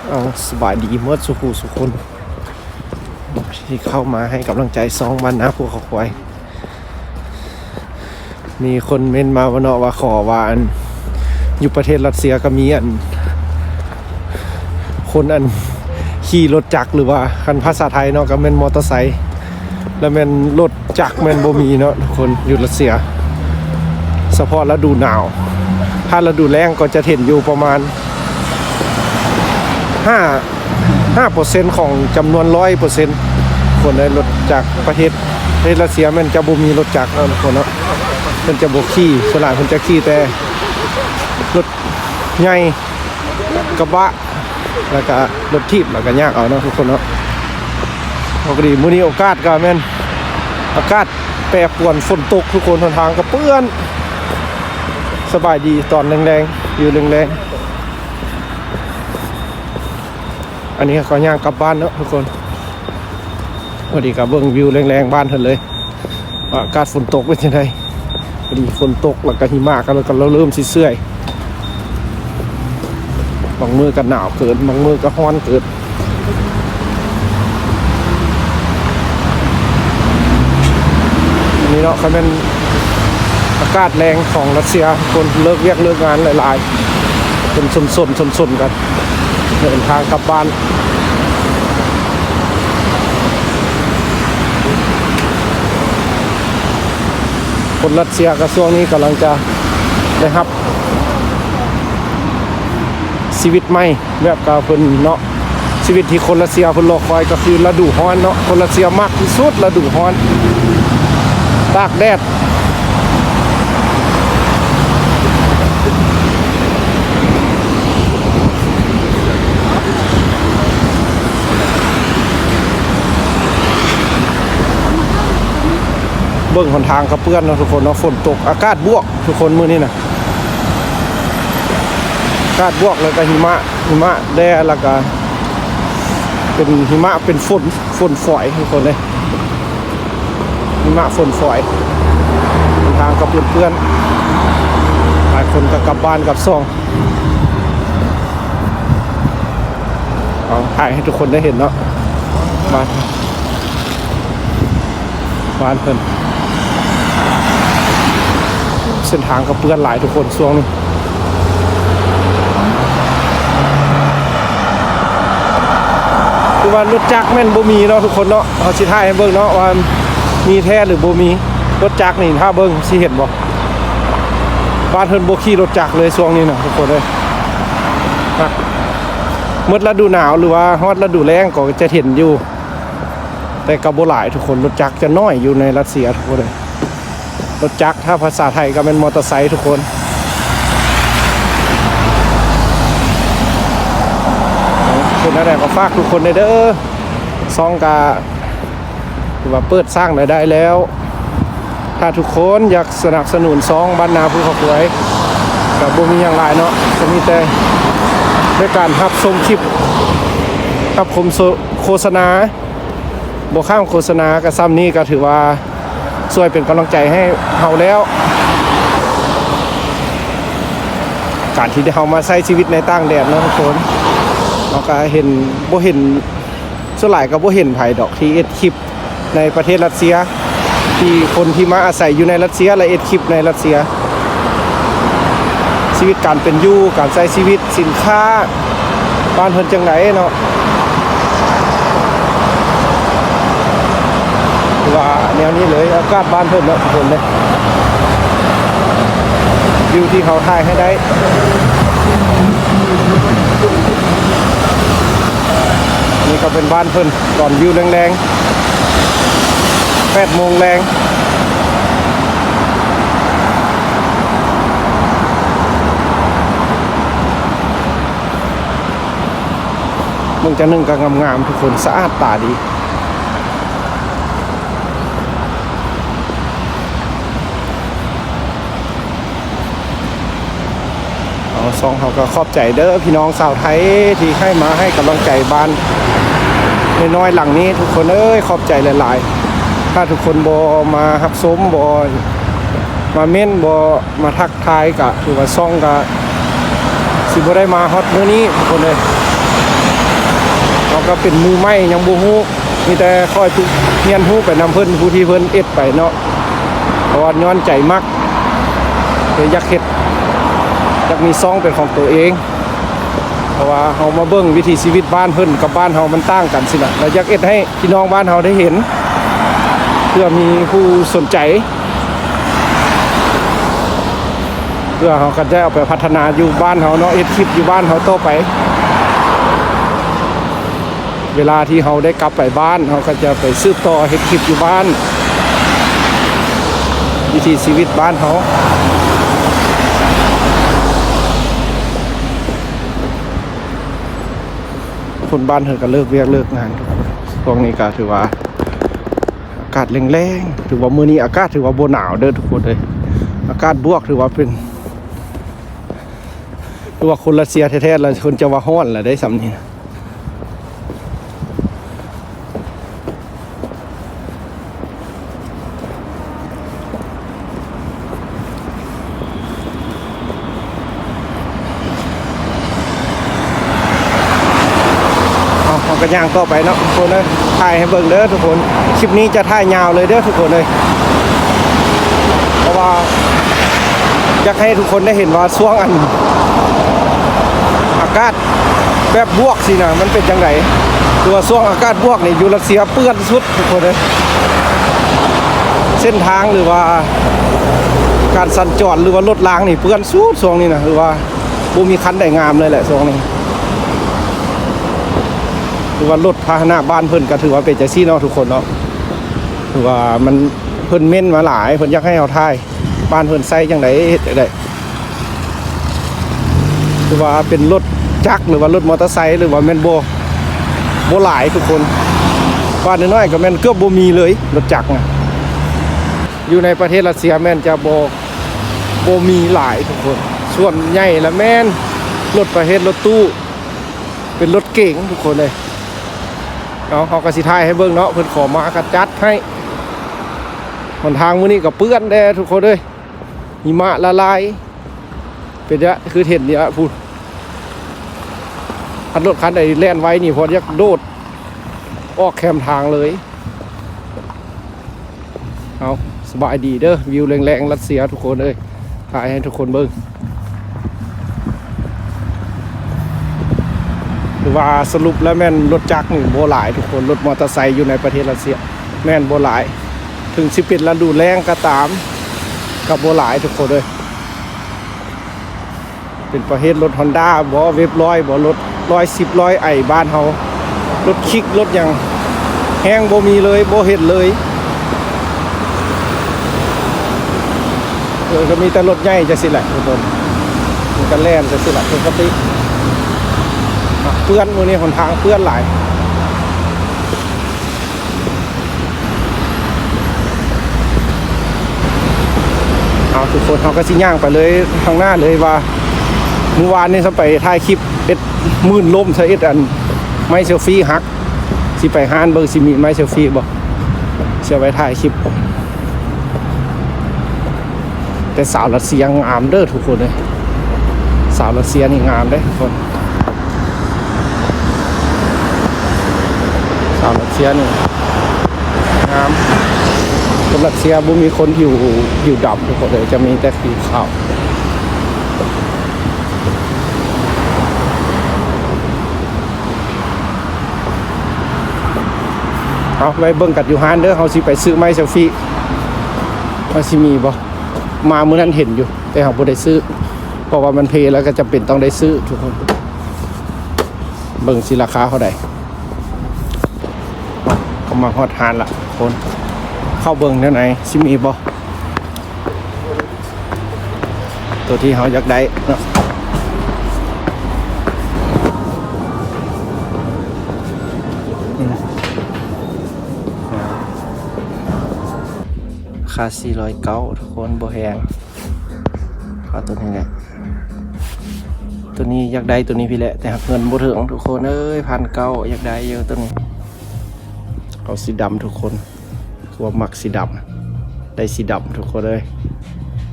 ເອົາ ສະບາຍດີໝົດສູ່ຜູ້ສູ່ຄົນ ທີ່ເຂົ້າມາໃຫ້ກຳລັງໃຈຊ່ອງບ້ານນາພູເຂົາຄວາຍ. ມີຄົນເມັ້ນມາວ່າເນາະ ວ່າຂໍວ່າ ອັນ ຢູ່ປະເທດຣັດເຊຍກໍມີ ອັນ ຄົນ ອັນ ຂີ່ລົດຈັກ ຫຼືວ່າຄັນພາສາໄທເນາະ ກໍແມ່ນມໍເຕີໄຊ ແລ້ວແມ່ນລົດຈັກແມ່ນບໍ່ມີເນາະທຸກຄົນ ຢູ່ຣັດເຊຍ ສະເພາະລະດູໜາວ. ຖ້າລະດູແລ້ງກໍຈະເຫັນຢູ່ປະມານ ຫ້າ ຫ້າເປີເຊັນຂອງຈຳນວນຮ້ອຍເປີເຊັນ ຄົນໃນລົດຈັກປະເທດ ປະເທດຣັດເຊຍແມ່ນຈະບໍ່ມີລົດຈັກເນາະ ທຸກຄົນເນາະ ເພິ່ນຈະບໍ່ຂີ່ ສ່ວນຫຼາຍເພິ່ນຈະຂີ່ແຕ່ລົດໃຫຍ່ ກະບະ ແລ້ວກະລົດຖີບ ແລ້ວກະຍາກເອົາເນາະ ທຸກຄົນເນາະ. ພໍດີມື້ນີ້ໂອກາດກະແມ່ນ ອາກາດແປປວນ ຝົນຕົກ ທຸກຄົນ ຫົນທາງກະເປື້ອນ. ສະບາຍດີຕອນແລງໆ ວິວແລງໆ. ອັນນີ້ເຮົາກໍຍ່າງກັບບ້ານເນາະທຸກຄົນ. ພໍດີກໍເບິ່ງວິວແລງໆບ້ານເພິ່ນເລີຍ ວ່າອາກາດຝົນຕົກເປັນຈັ່ງໃດ. ພໍດີຝົນຕົກ ແລ້ວກໍຫິມະກໍ ກໍເລີ່ມຊິເຊື່ອຍ. ບາງມື້ກໍໜາວເກີນ ບາງມື້ກໍຮ້ອນເກີນ. ນີ້ເນາະ ຄັນແມ່ນອາກາດແລງຂອງຣັດເຊຍ ຄົນເລີກວຽກເລີກງານຫຼາຍໆ ເປັນຊົນໆ ຊົນໆກັນ ເດີນທາງກັບບ້ານ. ຄົນຣັດເຊຍກໍຊ່ວງນີ້ກຳລັງຈະໄດ້ຮັບຊີວິດໃໝ່ ແບບກະເພິ່ນເນາະ ຊີວິດທີ່ຄົນຣັດເຊຍເພິ່ນລໍຄອຍກໍຄືລະດູຮ້ອນເນາະ. ຄົນຣັດເຊຍມັກທີ່ສຸດລະດູຮ້ອນ ຕາກແດດ. ເບິ່ງຫົນທາງກະເປື້ອນເນາະທຸກຄົນເນາະ ຝົນຕົກ ອາກາດບວກທຸກຄົນມື້ນີ້ນະ. ອາກາດບວກ ແລ້ວກະຫິມະ ຫິມະແດ່ ແລ້ວກະເປັນຫິມະ ເປັນຝົນ ຝົນຝອຍທຸກຄົນເລີຍ ຫິມະຝົນຝອຍ. ເດີນທາງກະເປື້ອນໆ ຫຼາຍຄົນກະກັບບ້ານກັບຊ່ອງ. ເອົາ ຖ່າຍໃຫ້ທຸກຄົນໄດ້ເຫັນເນາະ ບ້ານ ບ້ານເພິ່ນ. ເສັ້ນທາງກໍເປື້ອນຫຼາຍທຸກຄົນຊ່ວງນີ້ ຄືວ່າລົດຈັກແມ່ນບໍ່ມີເນາະທຸກຄົນເນາະ. ເຮົາຊິຖ່າຍໃຫ້ເບິ່ງເນາະວ່າມີແທ້ຫຼືບໍ່ມີ. ລົດຈັກນີ້ຖ້າເບິ່ງຊິເຫັນບໍ່ ບ້ານເພິ່ນບໍ່ຂີ່ລົດຈັກເລີຍຊ່ວງນີ້ນະທຸກຄົນເອີຍ. ໝົດລະດູໜາວ ຫຼືວ່າຮອດລະດູແລ້ງກໍຈະເຫັນຢູ່ ແຕ່ກໍບໍ່ຫຼາຍທຸກຄົນ. ລົດຈັກຈະໜ້ອຍຢູ່ໃນຣັດເຊຍທຸກຄົນເອີຍ. ລົດຈັກ ຖ້າພາສາໄທກໍແມ່ນມໍເຕີໄຊທຸກຄົນ. ເປັນແນວໃດກໍຝາກທຸກຄົນແດ່ເດີ. ຊ່ອງກະຖືວ່າເປີດສ້າງລາຍໄດ້ແລ້ວ. ຖ້າທຸກຄົນຢາກສະໜັບສະໜູນຊ່ອງບ້ານນາພູເຂົາຄວາຍ ກໍບໍ່ມີຫຍັງຫຼາຍເນາະ ກໍມີແຕ່ໃນການຮັບຊົມຄລິບ ຮັບຊົມໂຄສະນາ. ບໍ່ຂ້າມໂຄສະນາກໍຊ່ຳນີ້ ກໍຖືວ່າຊ່ວຍເປັນກຳລັງໃຈໃຫ້ເຮົາແລ້ວ. ການທີ່ເຮົາມາໃຊ້ຊີວິດໃນຕ່າງແດນເນາະທຸກຄົນ ເຮົາກໍເຫັນ ບໍ່ເຫັນ ສ່ວນຫຼາຍກໍບໍ່ເຫັນໃຜດອກທີ່ເຮັດຄລິບໃນປະເທດຣັດເຊຍ ທີ່ຄົນທີ່ມາອາໄສຢູ່ໃນຣັດເຊຍ ແລະ ເຮັດຄລິບໃນຣັດເຊຍ. ຊີວິດການເປັນຢູ່ ການໃຊ້ຊີວິດ ສິນຄ້າ ບ້ານເພິ່ນຈັ່ງໃດເນາະ ຄືວ່າແນວນີ້ເລີຍ. ອາກາດບ້ານເພິ່ນເນາະທຸກຄົນເດ້ ວິວທີ່ເຮົາຖ່າຍໃຫ້ໄດ້. ນີ້ກໍເປັນບ້ານເພິ່ນຕອນວິວແລງໆ ແປດໂມງແລງ. ເບິ່ງຈັ່ງໜຶ່ງກໍງາມໆ ທຸກຄົນ ສະອາດຕາດີ. ເອົາ ຊ່ອງເຮົາກໍຂອບໃຈເດີພີ່ນ້ອງຊາວໄທ ທີ່ໃຫ້ມາໃຫ້ກຳລັງໃຈບ້ານນ້ອຍໆຫຼັງນີ້ ທຸກຄົນເອີຍ ຂອບໃຈຫຼາຍໆ. ຖ້າທຸກຄົນບໍ່ມາຮັບຊົມ ບໍ່ມາເມັ້ນ ບໍ່ມາທັກ ທາຍກະຖືວ່າຊ່ອງກະຊິບໍ່ໄດ້ມາຮອດມື້ນີ້ທຸກຄົນເອີຍ. ເຮົາກໍເປັນມືໃໝ່ຍັງບໍ່ຮູ້ ມີແຕ່ຄ່ອຍຝຶກຮຽນຮູ້ໄປນຳເພິ່ນ ຜູ້ທີ່ເພິ່ນເຮັດໄປເນາະ ເພາະວ່າຍ້ອນໃຈມັກ ເລີຍຢາກເຮັດ ຢາກມີຊ່ອງເປັນຂອງໂຕເອງ ເພາະວ່າເຮົາມາເບິ່ງວິຖີຊີວິດບ້ານເພິ່ນກັບບ້ານເຮົາມັນຕ່າງກັນຊີ້ນະ ແລ້ວຢາກເຮັດໃຫ້ພີ່ນ້ອງບ້ານເຮົາໄດ້ເຫັນ ເພື່ອມີຜູ້ສົນໃຈ ເພື່ອເຮົາກໍຈະເອົາໄປພັດທະນາຢູ່ບ້ານເຮົາເນາະ ເຮັດຄລິບຢູ່ບ້ານເຮົາຕໍ່ໄປ. ເວລາທີ່ເຮົາໄດ້ກັບໄປບ້ານ ເຮົາກໍຈະໄປສືບຕໍ່ເຮັດຄລິບຢູ່ບ້ານ ວິຖີຊີວິດບ້ານເຮົາ. ຄົນບ້ານເພິ່ນກໍເລີກວຽກເລີກງານ ຊ່ວງນີ້ກໍຖືວ່າ ອາກາດແລ້ງໆ ຖືວ່າມື້ນີ້ອາກາດຖືວ່າບໍ່ໜາວເດີທຸກຄົນເອີຍ ອາກາດບວກ ຖືວ່າເປັນ ຄືວ່າຄົນລັດເຊຍແທ້ໆ ລະເພິ່ນຈະວ່າຮ້ອນລະໄດ໋ ຊ່ຳນີ້ນະ. ເອົາ ເຮົາກໍຍ່າງຕໍ່ໄປເນາະທຸກຄົນເອີຍ ຖ່າຍໃຫ້ເບິ່ງເດີທຸກຄົນ ຄລິບນີ້ຈະຖ່າຍຍາວເລີຍເດີທຸກຄົນເອີຍ ເພາະວ່າຢາກໃຫ້ທຸກຄົນໄດ້ເຫັນວ່າຊ່ວງອັນ ອາກາດແບບບວກຊີ້ນະ ມັນເປັນຈັ່ງໃດ ຄືວ່າຊ່ວງອາກາດບວກນີ້ຢູ່ລັດເຊຍເປື້ອນສຸດ ທຸກຄົນເອີຍ ເສັ້ນທາງ ຫຼືວ່າການສັນຈອນ ຫຼືວ່າລົດລາງນີ້ເປື້ອນສຸດຊ່ວງນີ້ນະ ຄືວ່າບໍ່ມີຄັນໃດງາມເລີຍແຫຼະຊ່ວງນີ້ ຄືວ່າລົດພາຫະນະບ້ານເພິ່ນກໍຖືວ່າເປັນຈັ່ງຊີ້ເນາະທຸກຄົນເນາະ ຄືວ່າມັນ ເພິ່ນເມັ້ນມາຫຼາຍ ເພິ່ນຢາກໃຫ້ເຮົາຖ່າຍ ບ້ານເພິ່ນໃຊ້ຈັ່ງໃດ ເຮັດຈັ່ງໃດ ຄືວ່າເປັນລົດຈັກ ຫຼືວ່າລົດມໍເຕີໄຊ ຫຼືວ່າແມ່ນບໍ່ ບໍ່ຫຼາຍທຸກຄົນ ວ່ານ້ອຍໆກໍແມ່ນເກືອບບໍ່ມີເລີຍ ລົດຈັກນະ ຢູ່ໃນປະເທດລັດເຊຍແມ່ນຈະບໍ່ ບໍ່ມີຫຼາຍທຸກຄົນ ສ່ວນໃຫຍ່ລະແມ່ນລົດປະເພດລົດຕູ້ ເປັນລົດເກັງທຸກຄົນເອີຍ ເນາະ ເຮົາກໍຊິຖ່າຍໃຫ້ເບິ່ງເນາະ ເພິ່ນຂໍມາກໍຈັດໃຫ້ ຫົນທາງມື້ນີ້ກໍເປື້ອນແດ່ທຸກຄົນເອີຍ ຫິມະລະລາຍ ເປັນຈະ ຄືເຫັນນີ້ລະພຸ້ນ ຄັນລົດຄັນໃດແລ່ນໄວນີ້ ພໍຢາກໂດດອອກແຄມທາງເລີຍ. ເອົາ ສະບາຍດີເດີ ວິວແລງໆລັດເຊຍທຸກຄົນເອີຍ ຖ່າຍໃຫ້ທຸກຄົນເບິ່ງ ຄືວ່າສະຫຼຸບແລ້ວແມ່ນລົດຈັກນີ້ບໍ່ຫຼາຍທຸກຄົນ ລົດມໍເຕີໄຊຢູ່ໃນປະເທດລັດເຊຍແມ່ນບໍ່ຫຼາຍ ເຖິງຊິເປັນລະດູແລ້ງກໍຕາມ ກໍບໍ່ຫຼາຍທຸກຄົນເອີຍ. ເປັນປະເພດລົດຮອນດ້າບໍ ເວັບຮ້ອຍບໍ ລົດຮ້ອຍສິບ ຮ້ອຍໄອບ້ານເຮົາ ລົດຄິກ ລົດຫຍັງ ແຮງບໍ່ມີເລີຍ ບໍ່ເຫັນເລີຍ ເອີ ກໍມີແຕ່ລົດໃຫຍ່ຈັ່ງຊີ້ແຫຼະທຸກຄົນ ມັນກໍແລ່ນຈັ່ງຊີ້ແຫຼະປົກກະຕິ ເປື້ອນ ມື້ນີ້ຫົນທາງເປື້ອນຫຼາຍ. ເອົາ ທຸກຄົນ ເຮົາກໍຊິຍ່າງໄປເລີຍ ທາງໜ້າເລີຍວ່າ ມື້ວານນີ້ຊະໄປຖ່າຍຄລິບເຮັດໝື່ນລົ້ມຊະ ເຮັດອັນໄມ້ເຊວຟີຫັກ ຊິໄປຮ້ານເບິ່ງ ຊິມີໄມ້ເຊວຟີບໍ່ ຊິເອົາໄວ້ຖ່າຍຄລິບ. ແຕ່ສາວລັດເຊຍງາມເດີທຸກຄົນເອີຍ ສາວລັດເຊຍນີ້ງາມເດ້ທຸກຄົນ ສາວລັດເຊຍນີ້ງາມ ຄົນລັດເຊຍບໍ່ມີຄົນຜິວ ຜິວດຳທຸກຄົນເອີຍ ຈະມີແຕ່ຜິວຂາວ. ເອົາ ໄວ້ເບິ່ງກັນຢູ່ຮ້ານເດີ ເຮົາຊິໄປຊື້ໄມ້ເຊວຟີ ວ່າຊິມີບໍ່ ມາມື້ນັ້ນເຫັນຢູ່ ແຕ່ເຮົາບໍ່ໄດ້ຊື້ ເພາະວ່າມັນເພແລ້ວກໍຈຳເປັນຕ້ອງໄດ້ຊື້ທຸກຄົນ ເບິ່ງຊິລາຄາເທົ່າໃດ. ເຂົ້າມາຮອດຮ້ານລະທຸກຄົນ ເຂົ້າເບິ່ງແນວໃດ ຊິມີບໍ່ ໂຕທີ່ເຮົາຢາກໄດ້ເນາະ ອືມ ລາຄາສີ່ຮ້ອຍເກົ້າ ທຸກຄົນ ບໍ່ແພງ ເອົາໂຕນີ້ແຫຼະ ໂຕນີ້ຢາກໄດ້ໂຕນີ້ພີ້ແຫຼະ ແຕ່ຫາກເງິນບໍ່ເຖິງທຸກຄົນເອີຍ ພັນເກົ້າ ຢາກໄດ້ຢູ່ໂຕນີ້ ເອົາສີດຳທຸກຄົນ ຄືວ່າມັກສີດຳ ໄດ້ສີດຳທຸກຄົນເອີຍ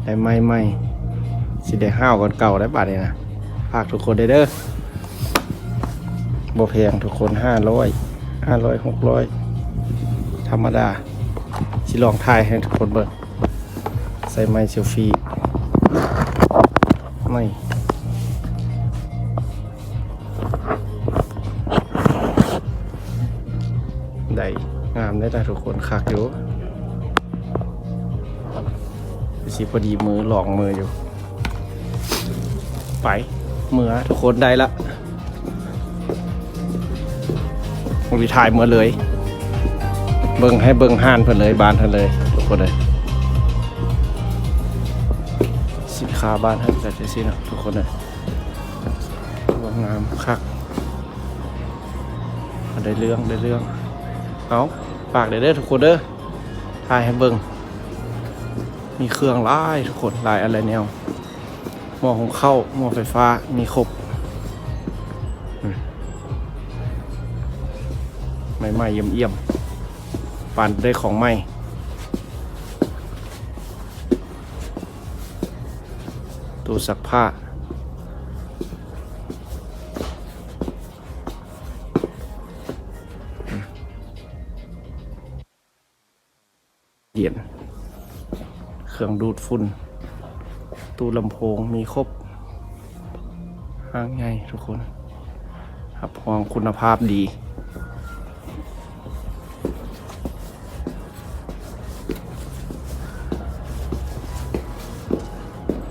ໄດ້ໄມ້ໃໝ່ ຊິໄດ້ຫ້າວກວ່າເກົ່າໄດ໋ບາດນີ້ນະ ຝາກທຸກຄົນໄດ້ເດີ. ບໍ່ແພງທຸກຄົນ ຫ້າຮ້ອຍ ຫ້າຮ້ອຍ ຫົກຮ້ອຍ ທຳມະດາ. ຊິລອງຖ່າຍໃຫ້ທຸກຄົນເບິ່ງ ໃສ່ໄມເຊລຟີ ນີ້ ໄດ້ງາມເດ້ທຸກຄົນ ຄັກຢູ່ ຊິພໍດີມື ລອງມືຢູ່. ໄປ ເມືອທຸກຄົນ ໄດ້ລະ ບໍ່ໄດ້ຖ່າຍເມືອເລີຍ ເບິ່ງ ໃຫ້ເບິ່ງຮ້ານເພິ່ນເລີຍ ບ້ານເພິ່ນເລີຍທຸກຄົນເອີຍ. ສິນຄ້າບ້ານເຮົາກະຈັ່ງຊີ້ເນາະທຸກຄົນເອີຍ ງາມຄັກ ໄດ້ເລື່ອງ ໄດ້ເລື່ອງ. ເອົາ ຝາກແດ່ເດີທຸກຄົນເດີ ຖ່າຍໃຫ້ເບິ່ງ ມີເຄື່ອງຫຼາຍທຸກຄົນ ຫຼາຍອັນຫຼາຍແນວ ໝໍ້ຫຸງເຂົ້າ ໝໍ້ໄຟຟ້າ ມີຄົບ ອືມ ໃໝ່ໆ ຢ້ຽມໆ ປານໄດ້ຂອງໃໝ່ ຕູ້ຊັກຜ້າ ອືມ. ເຢັນ ເຄື່ອງດູດຝຸ່ນ ຕູ້ລຳໂພງ ມີຄົບ ຫ້າງໃຫຍ່ທຸກຄົນ ຮັບຮອງຄຸນນະພາບດີ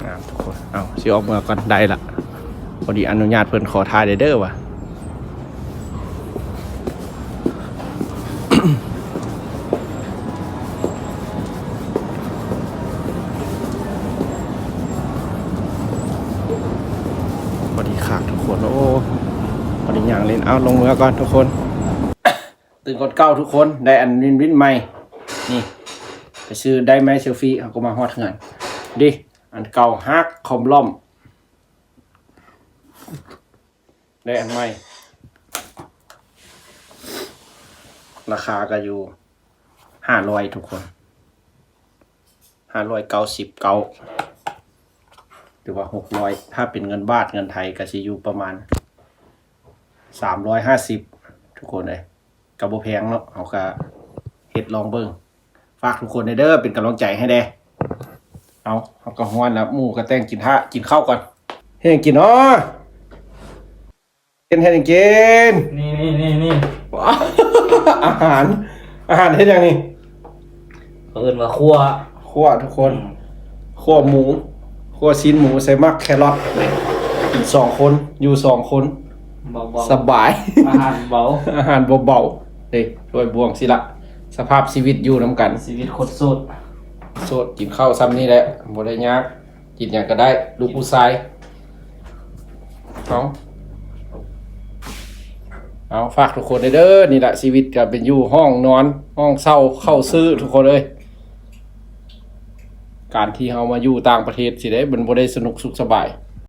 ງາມທຸກຄົນ. ເອົາ ຊິອອກເມືອກ່ອນ ໄດ້ລະ ພໍດີອະນຸຍາດເພິ່ນ ຂໍຖ່າຍໄດ້ເດີວ່າ ພໍດີຄັກທຸກຄົນ ໂອ້ ພໍດີຍ່າງຫຼິ້ນ. ເອົາ ລົງເມືອກ່ອນທຸກຄົນ ຕື່ນກ່ອນເກົ່າທຸກຄົນ ໄດ້ອັນວິນວິນໃໝ່ ນີ້ ໄປຊື້ໄດ້ໄມ້ເຊລຟີ ເຮົາກໍມາຮອດເຮືອນ ເດ້ ອັນເກົ່າຫັກຄອມລອມ ໄດ້ອັນໃໝ່ ລາຄາກໍຢູ່ຫ້າຮ້ອຍທຸກຄົນ ຫ້າຮ້ອຍເກົ້າສິບເກົ້າ ຫຼືວ່າຫົກຮ້ອຍ ຖ້າເປັນເງິນບາດເງິນໄທກໍຊິຢູ່ປະມານສາມຮ້ອຍຫ້າສິບ ທຸກຄົນເອີຍ ກໍບໍ່ແພງເນາະ ເຮົາກໍເຮັດລອງເບິ່ງ. ຝາກທຸກຄົນແດ່ເດີ ເປັນກຳລັງໃຈໃຫ້ແດ່. ເອົາ ເຮົາກໍຮ້ອນແລ້ວ ໝູກໍແຕ່ງກິນຖ້າ ກິນເຂົ້າກ່ອນ. ເຮັດຫຍັງກິນເນາະ? ເຮັດຫຍັງກິນ? ນີ້ໆໆໆ ອາຫານ ອາຫານເຮັດຫຍັງນີ້? ເຂົາເອີ້ນວ່າຂົ້ວ ຂົ້ວທຸກຄົນ ອືມ ຂົ້ວໝູ ຂົ້ວຊີ້ນໝູໃສ່ໝາກແຄຣອດ ກິນສອງຄົນ ຢູ່ສອງຄົນ ເບົາໆ ສະບາຍ ອາຫານເບົາ ອາຫານເບົາໆ ເດ້ ຖ້ວຍບ່ວງຊີ້ລະ ສະພາບຊີວິດຢູ່ນຳກັນ ຊີວິດຄົນໂສດ ໂສດ ກິນເຂົ້າຊ່ຳນີ້ແຫຼະ ບໍ່ໄດ້ຍາກ ກິນຫຍັງກໍໄດ້ ລູກຜູ້ຊາຍ. ເອົາ ເອົາ ຝາກທຸກຄົນເດີ ນີ້ລະຊີວິດການເປັນຢູ່ ຫ້ອງນອນ ຫ້ອງເຊົ່າ ເຂົ້າຊື້ ທຸກຄົນເອີຍ ການທີ່ເຮົາມາຢູ່ຕ່າງປະເທດຊີ້ເດ້ ມັນບໍ່ໄດ້ສະໜຸກສຸກສະບາຍ